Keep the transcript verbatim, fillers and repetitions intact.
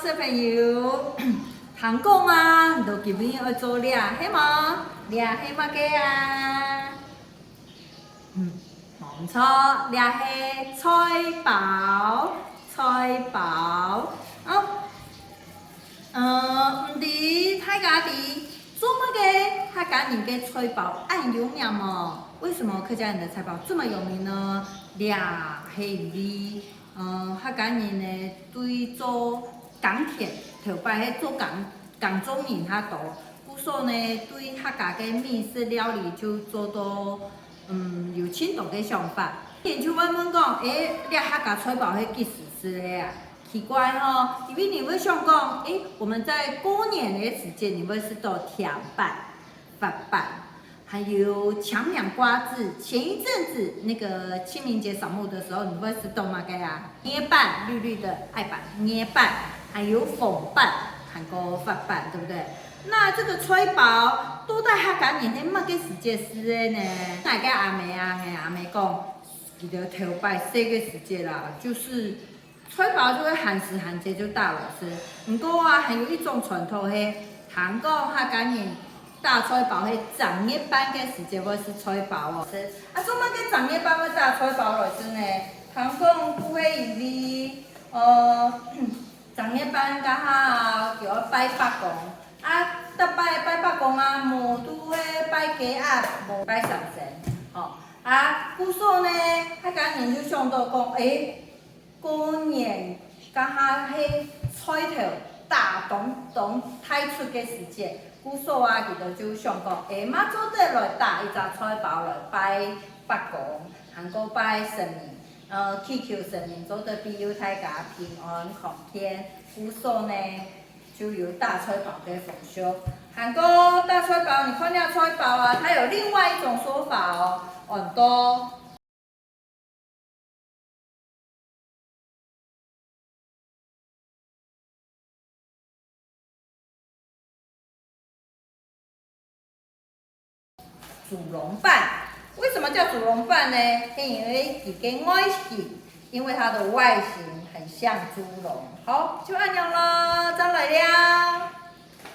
小朋友，聽講啊，你兜今晡日愛做這，係無？這係麼个啊？嗯，無毋著，這係菜包，菜包。哦，呃，毋知大家知做麼个客家人个菜包恁有名無？為什麼客家人的菜包這麼有名呢？這係因為 呃，客家人呢，對做耕田，頭擺係做耕，耕種人較多，故所呢，對客家个美食料理就做到，嗯，有盡多个想法。人就會問講，欸，這客家菜包係幾時食个啊？奇怪吼，因為你會想講，欸，我們在過年个時節，你會食到甜粄、發粄， 還有青麵瓜子，前一陣子那個清明節掃墓的時候，你會食到麼个啊？艾粄，綠綠的艾粄，艾粄，還有紅粄，還有發粄，對不對？那這個菜包到底客家人係麼个時節食个呢？𠊎个阿姆啊，𠊎阿姆講，佢个頭擺細个時節啦，就是 菜包就會閒時閒節就打來食。毋過啊，還有一種傳統係，聽講客家人打菜包係正月半个時節會食菜包哦。食啊，做麼个正月半會打菜包來食呢？聽講就係因為，呃，正月半該下就愛拜伯公，啊，逐擺拜伯公啊，無就係拜雞鴨，無拜三牲，吼。啊，故所呢，客家人就想到講，欸， 過年該下係菜頭打當當大出个時節，故所啊，佢兜就想講，欸，嘛做得來打一隻菜包來拜伯公，還過拜神明，呃，祈求神明做得庇佑大家平安康健。故所呢，就有打菜包个風俗。還過打菜包，你看這菜包啊，它有另外一種說法哦，很多 豬籠粄。為什麼叫豬籠粄呢？係因為佢个外形，因為它的外形很像豬籠。好，就恁樣囉，再來了。